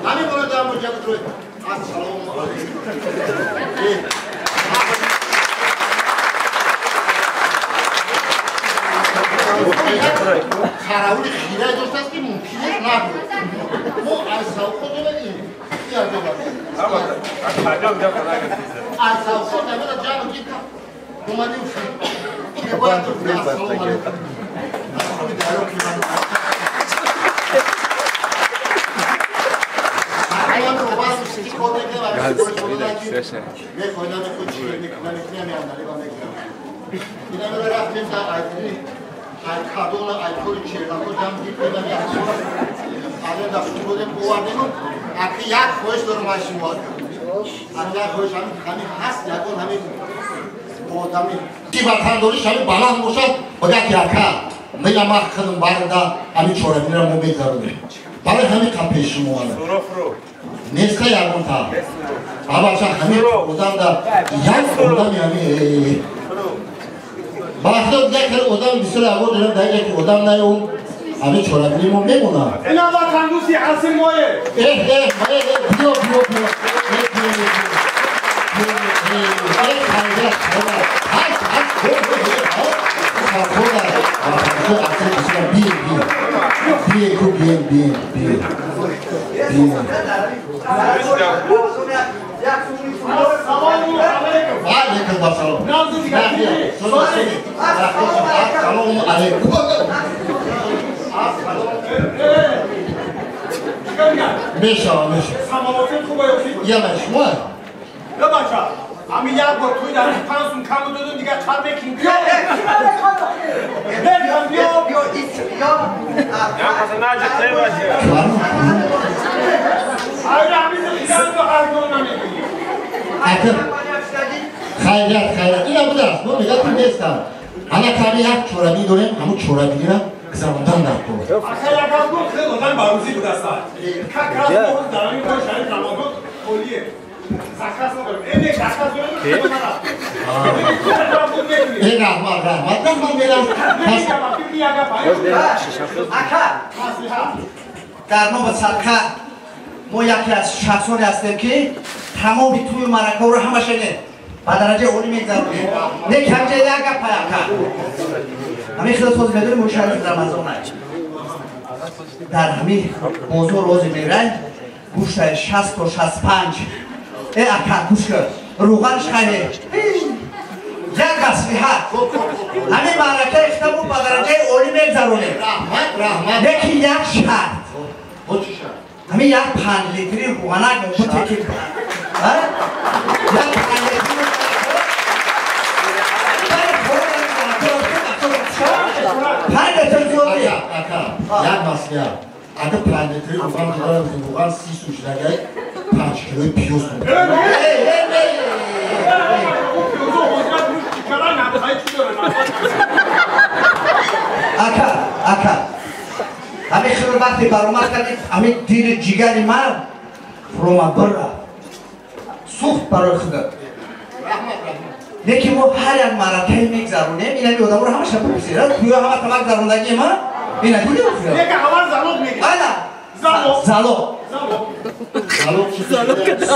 Ҳамин бола муҷаб ассалому алайкум. Қаравули хирай доштааст, ки мумкин нест набуд. Мо аз совхоз омадем. Аз совхоз омада ҷамъ ки омадем. Ассалому алайкум. Як хоҳиш дорам аз шумо. Як хоҳиш ҳамин ҳаст, ягон ҳамин одами ки ватандориш ҳамин баланд бошад, бигӯяд ки ака, мега ман худам барда ҳамин чорабиниро мо мегзаронем. Барои ҳамин қа пеш шумо омадам. Неста ягон та. Бабача ҳамин одам да як одами ҳамин бахто як одам бисёр аввал дорам дар як одам наём ҳамин чорабини мо мемонад. Ина ватандӯсти асли мое. Эҳ эҳ биё биё биё. Ами як бор туй дар пансум кам додум, дигар чар мекунем. Биё. Биё, биё, ис, биё. Хайрият, хайрият. Ина будааст. Мо мегӯям ки нестам. Ана ками як чорабинӣ дорем, ҳамун чорабиниро гузарондан дар кор. Ака як гуфт, хеле одам барӯзӣ будааст. Как раз мо дар ҳамин моҳи шариф Рамазон холие. Раҳмат, раҳмат, раҳмат мерам. Ака, дар номи садқа мо яке аз шахсоне ҳастем, ки тамоми тӯю маъракаҳоро ҳамаша не ба дараҷаи олӣ мегзаронем. Не камҷа як гапа ака. Ҳамин хеле соз медонем, моҳи шарифи Рамазон аст. Дар ҳамин бозор рози мерай, гӯштаи 60 то 65. Э ака, гӯш кун. Рӯғанш хайре. Як маслиҳат. Ҳамин маъракаи хитабу ба дараҷаи олӣ мегзаронем. Раҳмат, раҳмат. Лекин як шарт. Ҳамин як 5 литри рӯғанак буте ки як 5 литри литр зиёд. Ака, як маслиҳат. Агар 5 литри рӯған рӯған 30 сум шудагай, 5 килои пиёз. Ака, ака. Ҳамин хеле вақте баромад кардем, ҳамин дили ҷигари ман фуромад бирра. Сӯхт барои худат. Лекин мо ҳар як маъракае мегзаронем, ин ҳами одаморо ҳамаша пурсед. Туё ҳама тамак зарондагии ма? Ина диди охир? Лекин аввал залог мегирем. Ана. Залог. Залог. Залог.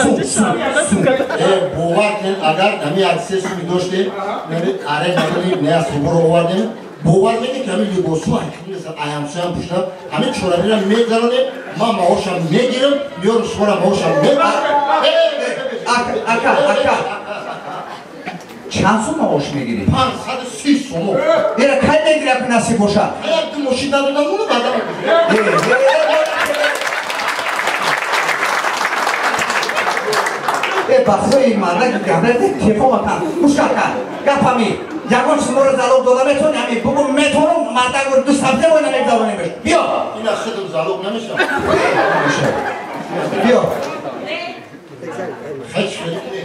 Сум, сум, сум. Бовар кунед, агар ҳамин як се суми доштем, аре надодем, не аз суборо овардем, бовар мекунед, ки ҳамин либосҳо аямсоям пӯшидам, ҳамин чорабиниро мегзаронем, ман маошам мегирам, меёрам шуморо маошам мегирам. Ака, ака, ака. Чанд сум маош мегирӣ? 530 сомон. Ира кай мегирӣ, аки насиб бошад? Як ду мошин надодам, уну баъдан. Э, бахои мардаки гапрете, телефон макан. Гӯш ака, гапами. Ягон чиз моро залог дода метавонӣ, ҳамин бугу метавонам, мардак ду сабзе мо намегзаронемш. Биё. Ина худам залог намешавам. Биё. Хеч фикр не.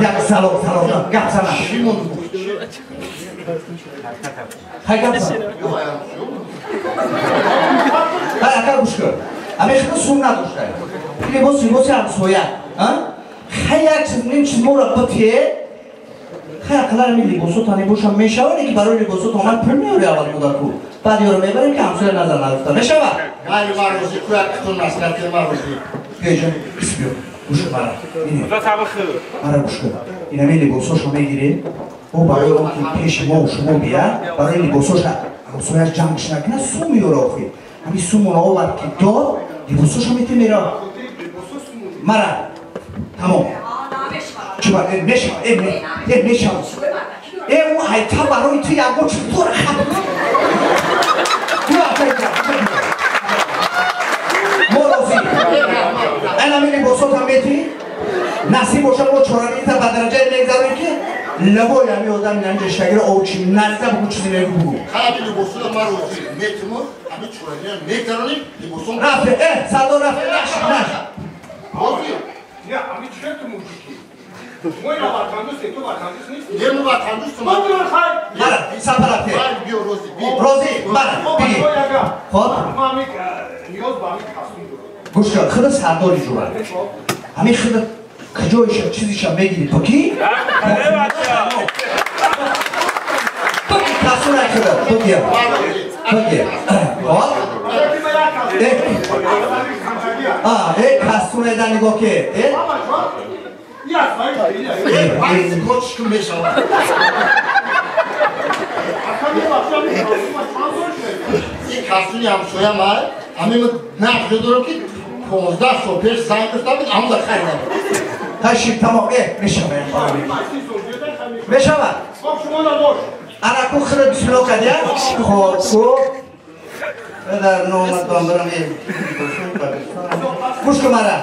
Як залог, залог, гап зана. Хай гап зана. Хай ака гӯш кун. Ҳамин хеле сум надоштай. Либос, либоси ҳамсоя. Хай як чиз, ним чиз моро битие. Хай ақаллан ҳамин либосо тани бошам мешавад, ки барои либосо томад пул меёри аввал мудаку. Баъд ёро мебарем ки ҳамсоя назар надошта. Мешавад? Майли ман розӣ, ку як қитун маслиҳат ман розӣ. Биё ҷон, бис биё. Гӯш кун мара. Мара гӯш кун. Инами либосошо мегирем. Ӯ барои он ки пеши мо шумо бияд, барои либосоша ҳамсояш ҷангш накунад, сум меёра охир. Ҳамин сумона овард ки дод, либосошо метемера. Мара. Тамом. Чӣ мешавад? Мешавад. Ӯ ҳайта барои ту ягон чиз дора хат. Мо розӣ. Ана либосотам метӣ? Насиб боша мо чорабинита ба дараҷае мегзаронем ки лабои ҳами одам инанҷа шагира овчи нариза бугу чизе мегу бугу. Ҳами либосота ман розӣ. Метиму ҳами чорабиниро мегзаронем, либосон. Рафте, сардор рафте, наш, наш. Розӣ. Не, ами чӣ ту мужики? Мо ина ватандӯст, ту ватандӯст нести? Не, мо ватандӯстум. Мара, сафар рафте. Биё розӣ, би. Розӣ, мара, биги. Хоб? Мо ами ниёз ба ами костюм дорем. Гӯш кун, худ сардори ҷура. Ҳамин худ куҷоиша чизиша мегири то ки? Туки касуна худ, туки. Туки. Хоб? Касуна да нигоҳ ке. Ин касуни ҳамсоя май, ҳамин нақш дорам ки 15 сол пеш занг гирифтам, ҳамда харидам. Ташиб тамом, мешавад. Мешавад. Ана ку хира бисмиллоҳ кардия? Хоб, ку дар номатон барам. Гӯш кун мара.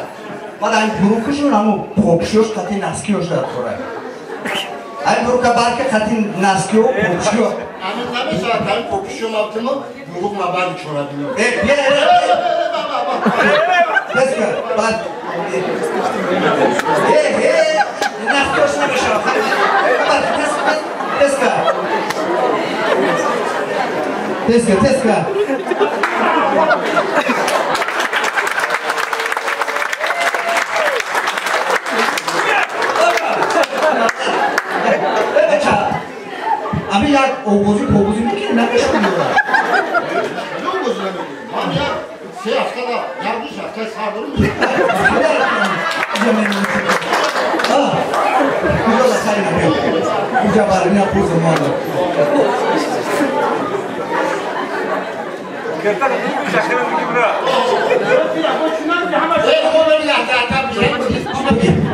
Баъд айн бурукашон ҳаму покшиёш қати наскиёш дар кора. Айн бурука балки қати наскиё покшиё. Ҳамин намешавад, ҳамин покшиё мабтимо бурук мабари чорабино. Бия, тез кун, баъд наскиёш намешавад. Тез кун. Тез кун, тез кун. Ами як овози побозӣ мекунӣ, намешавад. Не овозӣ намекунӣ? Ман як се ҳафтада, як ду ҳафта сар дорам. Куҷа бармина пурзу мондам.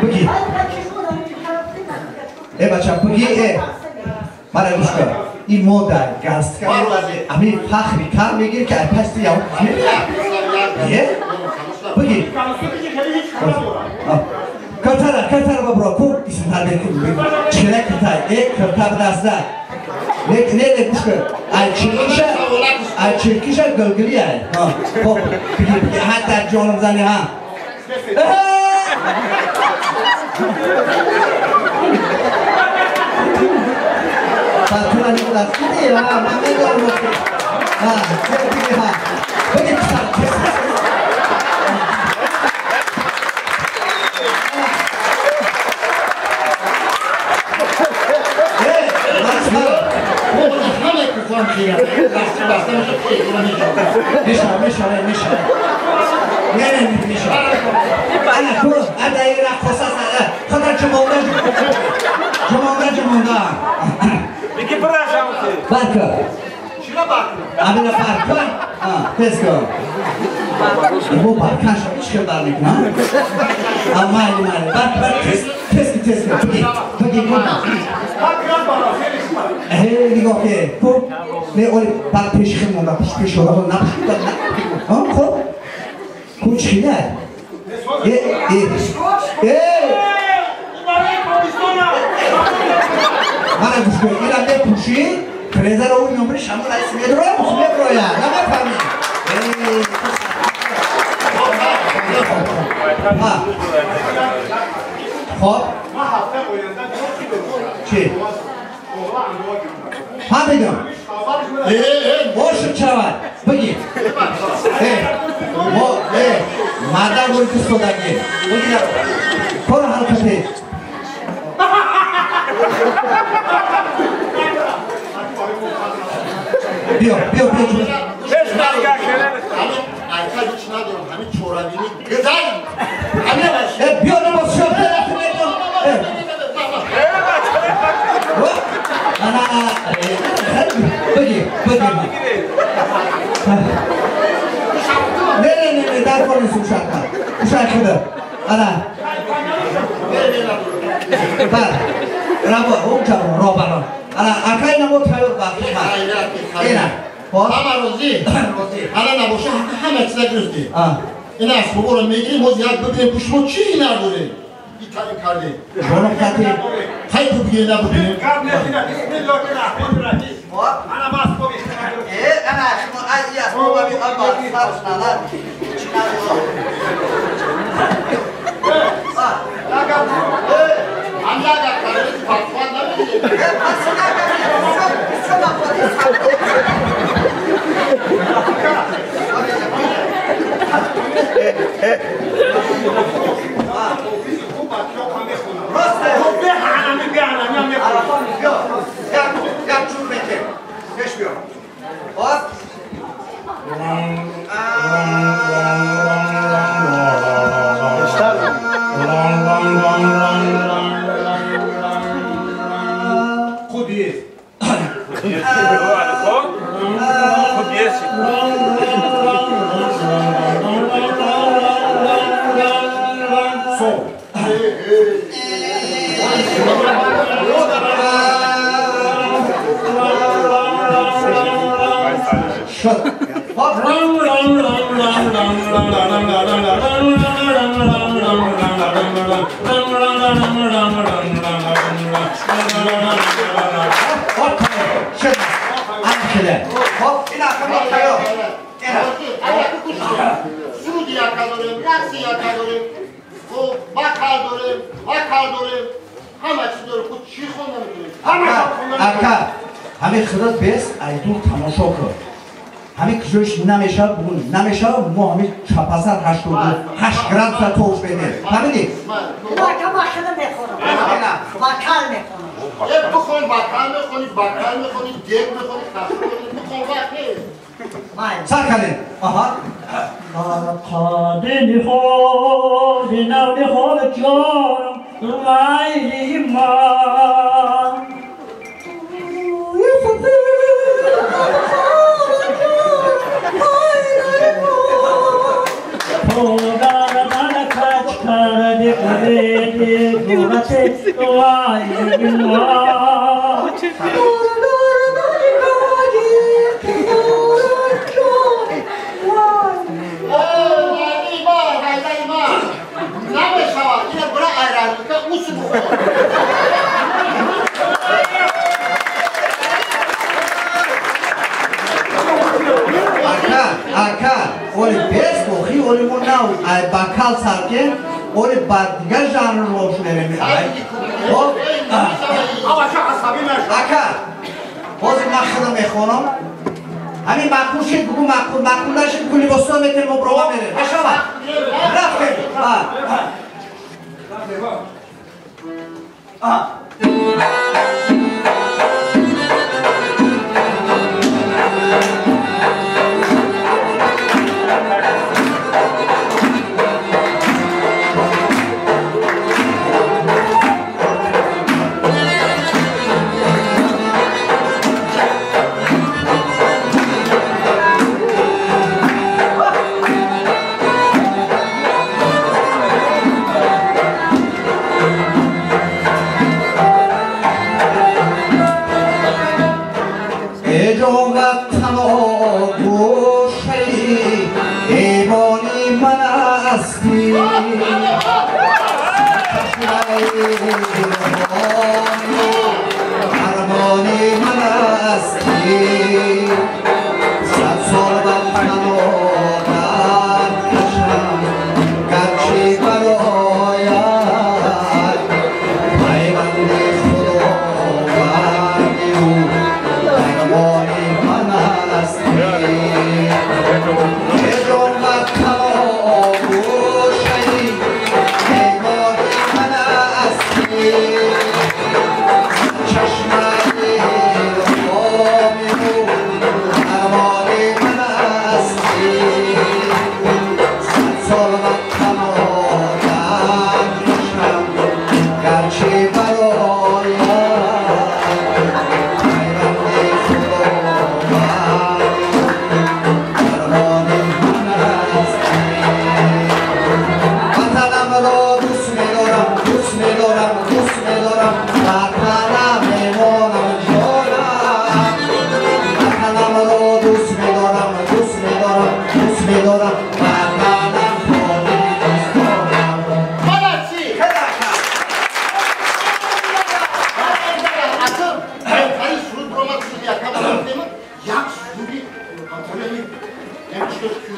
Буги. Бача, буги, мара гӯш кун. Ин мода гастка ами фахри кар мегири ки пасти яв. Буги. Картара, картара бабро, ку исмтар бекун. Чира киртай, кирта бадастда. Не, не, не, гӯш кун. Ай чиркиша, ай чиркиша гулгули ай. Хоб, буги, буги, ҳатта ҷонам зани ҳа. Тура нигоҳ аст. Диди, ҳа, ман медонам. Ҳа, диди, ҳа. Буги, писар, писар. Мешавад, мешавад, мешавад. Не, не, мешавад. Ана ку, ада ира қосас, хатар ҷумонда, ҷумонда, ҷумонда. Бики бирашам. Барка. Чира барка? Амина барка. Тез кун. Бо баркаш чӣ хел бар мекунам? Майли, майли. Барк, барк, тез, тез, тез кун. Туги, туги, кун. Нигоҳ ке. Ку, не, оли бар пеши хел монда, пушт пеши одамон напушт, хоб? Ку чӣ хелай? Мара гӯш кун, ира мепӯшӣ, фрезаро ӯ меомри, шамол айс медроя, меброя, намефаҳмӣ. Хоб? Чӣ? Фаҳмидам. Бошад шавад. Бигир. Мо мардам рӯи кустодагӣ. Бигир. Кора ҳаракате. Биё, биё, биё. Ҳеч нигоҳ кардем. Ҳамин айка ҳеч надорам, ҳамин чорабинӣ гузар. Ҳамин Биё, либос шо, рафтем. Ана, бигир, бигир. Не, не, не, не, дар кор нест ушакка. Ушак худа. Ана. Бар. Раво, онҷа ро баро. Ана, акай намо тайёр ба хидмат. Ина. Ҳама розӣ? Розӣ. Ана набоша ҳама чиза гирифтем. Ина асбоборо мегирем, ҳозир як бибинем, ки шумо чӣ ҳунар дорем. Итарин кардем. Ҷонум кати. Хай ту бигир, на бибинем. Гап нест, ина бисмиллоҳи раҳмони раҳим. Ана ма асбоби Ана шумо ай асбоба би аба фарз нала. Чӣ надорам. Ҳам як кардем, фатва намедиҳем. Пас як чур мекем. Пеш биё. Хоб. Худ есть. Худ есть. Сол. Шуд. Хоб. Хоб, шуд. Ана шуда. Хоб, ина акама тайёр. Ина. Суруди яка дорем, рақси яка дорем, хуб бакал дорем, вакал дорем, ҳама чиз дорем. Худ чӣ хонда метавонем? Ака, ҳамин худат бес айдур тамошо кун. Ҳамин куҷош намешавад, бугун намешавад, мо ҳамин чапасар 88 градуса тош медем. Фаҳмидӣ? Ака, ма хеле мехонам. Вокал мехонам. Бихон, вокал мехонӣ, бакал мехонӣ, дег мехонӣ, каф мехонӣ, бихон вақт. Сар кардем. Аҳа. قادني خود نوني خود جانم ليلي ما Намешавад, ина бира айраника усу бихор. Ака, ака, оли бес охи, оли мо нав ай бакал саркен, оли ба дигар жанр рош мерем. Хоб? Аваша асабӣ нашуд. Ака, ҳозир ман худам мехонам. Ҳамин маъқул шид, бугу маъқул, маъқул нашид, бугу либосҳо метем, мо брова мерем. Мешавад? Рафтем.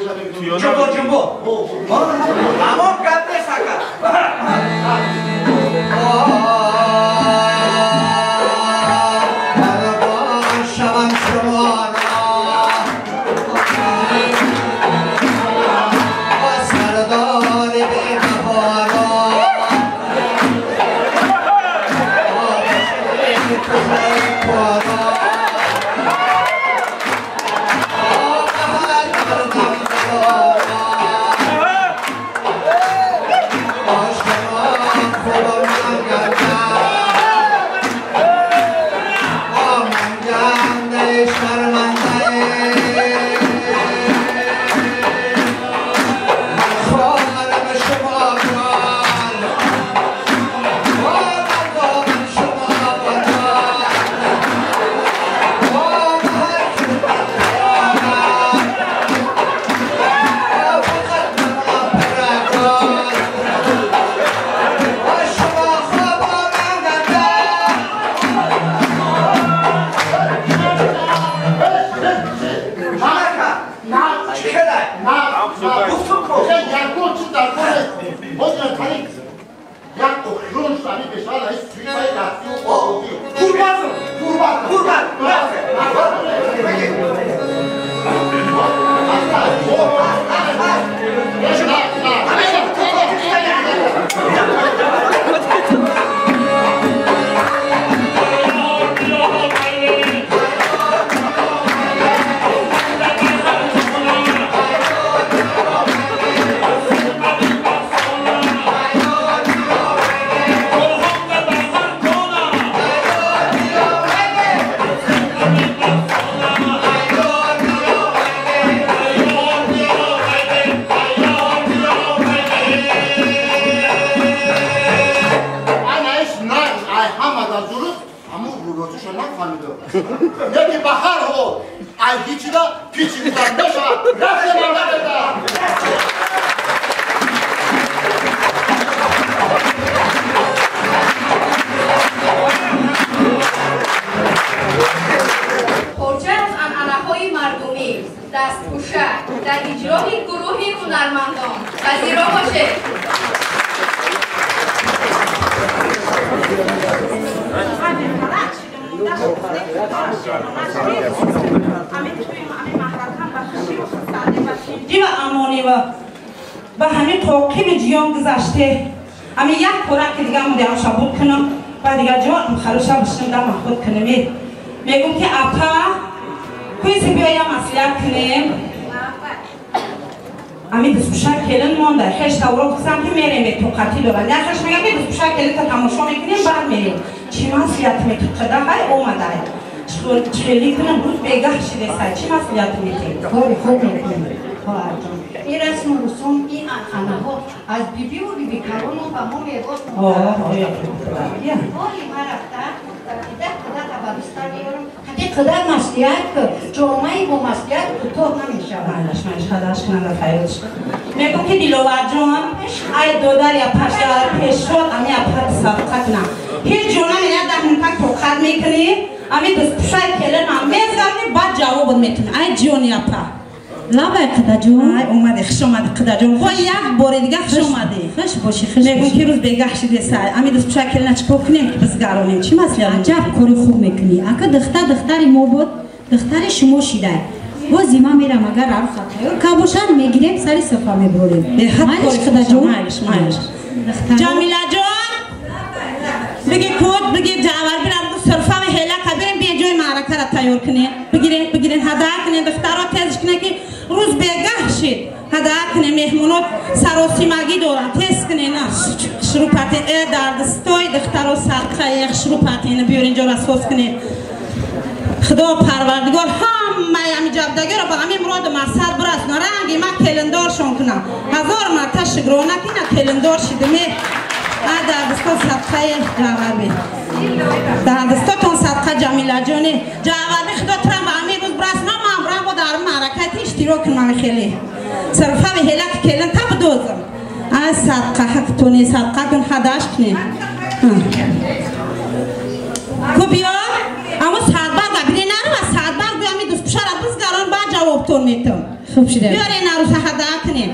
Ҷумбо, ҷумбо. Амон гап нест ака. Шавам шуморо сардори бебаҳоро Кори хуб мекунем, хоҳарҷон. Ин расму русум, ин анъанаҳо аз бибиву бибикалонам ба мо мерос мондаанд. Ҳоли ман рафта, қадар ба бистар меёрам, қади қадар маслиҳат кун, ҷомаи бо маслиҳат кӯтоҳ намешавад. Майлаш, майлаш, хадаш кунам ва файёдш. Мегӯм ки Диловарҷон, ай додар я пашдар пешшод, ами апа садқа кунам. Ҳеҷ ҷо намеяд, даҳ минута тоқат мекунӣ, ами дастпӯшаи келинам мезанӣ, баъд ҷавобат метунӣ. Ай ҷони апа. Лабай қидаҷон. Ай омадӣ, хуш омадӣ қидаҷон. Во як бори дига хуш омадӣ. Хуш бошӣ, хуш. Мегӯм ки рӯз бегаҳ шидесай. Ами дастпӯшаи келина чӣ кор кунем ки бизгаронем? Чӣ маслиҳат? Аҷаб кори хуб мекунӣ. Ака духтар духтари мо буд, духтари шумо шидай. Боз зима мерам, агар арӯса тайёр ка бошад, мегирем, сари суфра мебурем. Майлиш қидаҷон. Майлиш, майлиш. Ҷамилаҷон, бигӣ куд, бигӣ ҷавар бирам сурфави ҳела ка бирем, бия ҷои маъракара тайёр кунем. Бигирем, бигирем, ҳадаа кунем, духтаро тезш кунем ки рӯз бегаҳ шид. Ҳадаа кунем, меҳмонот саросимагӣ доранд, тез кунем. Шурӯъ партен, э дардистои духтаро садқае шурӯъ партен, биёрин ҷора соз кунем. Худо парвардигор ҳамаи ҳами ҷабдагиро ба ҳамин муроду мақсад бирасонад. Ранги ман келиндоршон кунам. Ҳазор марта шукрона ки на келиндор шидиме. А дардисто садқаи ҷаварби. Дардистотон садқа Ҷамилаҷони. Ҷаварби худо турам ба ҳамин рӯз бирасонам, ман бирам бо дар маъракати иштирок кунам хеле. Сарфави ҳелак келин та бидозам. Ай садқа ҳақтони садқа кун ҳадаш кунем. Ку биё? Аммо садбанг абине нарава, садбанг биё ами дустпушара бизгарон, баъд ҷавобтон метам. Хуб шуда. Биёрен арӯса ҳада кунем.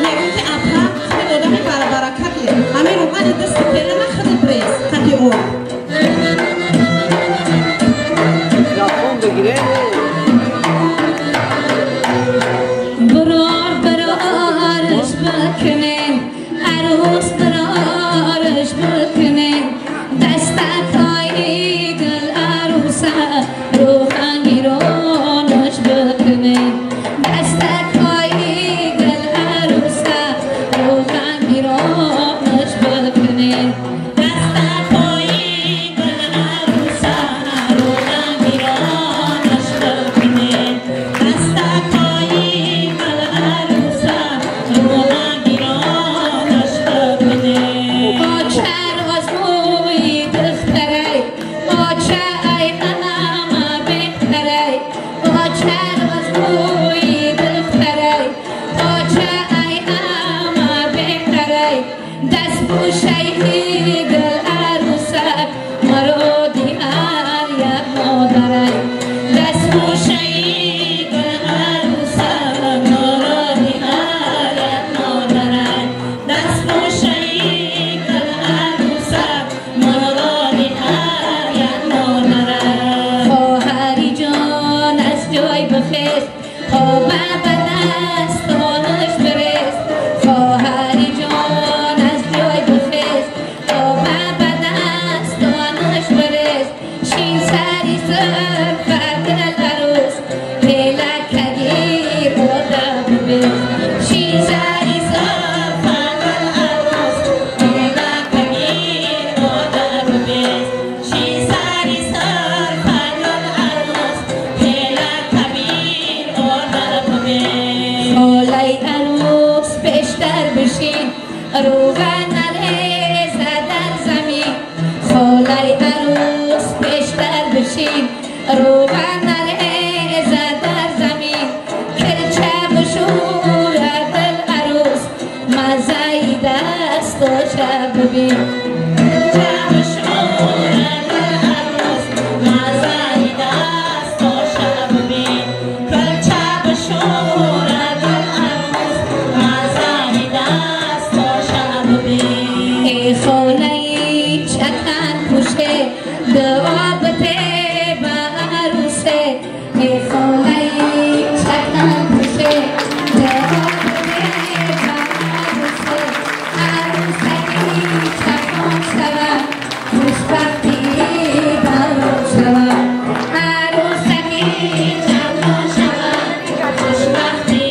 Мегӯм ки апа худ одами баракате. Ҳамин равғани дасти келина худат рез қати об. برار برارش بکنه عروس برارش بکنه دستکای گل عروسه روغنی رونش بکنه دستکای گل عروسه روغنی رونش بکنه دستکای گل عروسه روغنی رونش بکنه دستکای گل عروسه روغنی رونش بکنه آچر از موی دختره آچر ای همه بهتره آچر از موی دختره آچر ای همه بهتره دست پوشه گل عروسه مرا دیار یک مادره دست پوشه گل عروسه مرا دیار یک مادره دست پوشه گل عروسه مرا دیار یک مادره خواهری جان از جای بخیز خوابه به دستانش برس خواهری جان از جای بخیز خوابه به دستانش برس شین سری سر دل عروس پیلکگیر بوده ببیز شین سری سر دل عروس پیلکگیر بوده ببیز شین سری سر دل عروس پیلکگیر بوده ببیز خاله عروس بیشتر بشین روغن نریزه در زمین خاله عروس بیشتر بشین روغن نریزه در زمین کلچه بشور دل عروس مزه دستاشه ببین کلچه بشور دل عروس مزه دستاشه ببین کلچه بشور دل عروس مزه دستاشه ببین ای خاله چکن پوشه دعا بده به عروسه ای خاله چکن پوشه دعا بده به عروسه عروسه چکان شود خوشبختی بران شود عروسه چکان شود خوشبختی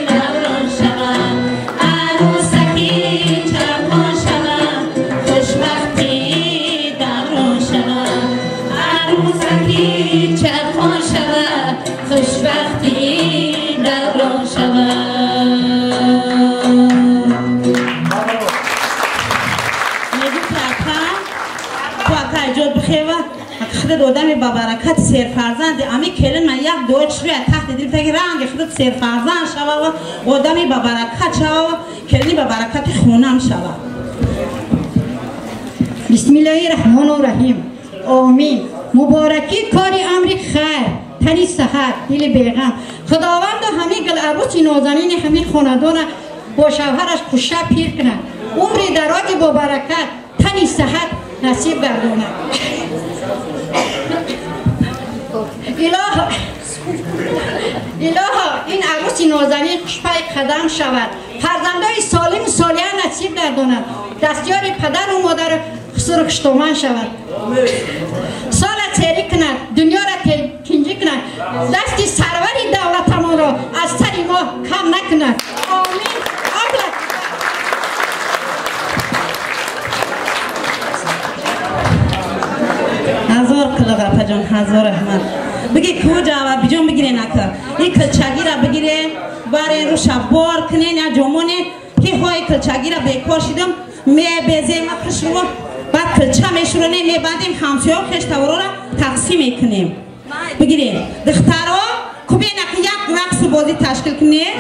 دوران شود عروسه چکان شود خوشبختی دوران شود عروسه چکان شود خوشبختی دوران شود. میگم که اکا تو اکا ایجاد بخیوه خودت آدم با برکت سیر فرزند امی کلن من یک دعا چروی تحت دل تاکه رنگ خودت سیر فرزند شوه و آدمی با برکت شوه و کلنی با برکت خونم شوه. بسم الله الرحمن الرحیم. آمین. مبارکی کاری امر خیر تنی صحت دل بیغم خداوند همه گل عروسی نازنین همه خاندان با شوهرش خوشه پیر کند عمر دراز با برکت تنی صحت نصیب گرداند. الها این عروسی نازنین خوشپای قدم شود فرزندای سالم صالح نصیب گرداند دستیار پدر و مادر خسر خوشتومن شود سال تیری کند دنیا را تنجی کند دستی سروری دولتمان را از سر ما کم نکند. آمین. هزار کلغ اپا جان هزار رحمت بگی کجا و بیجون بگیرین اکا این کلچگی را بگیرین برین رو شب بار کنین یا جمونه که های کلچگی را بیکار شدم می بیزیم خوش رو بعد کلچه میشورونیم میبندیم همسایه و خویشتوارا را تقسیم میکنیم. بگیرین دخترها کوبین اکا یک رقص بازی تشکیل کنین.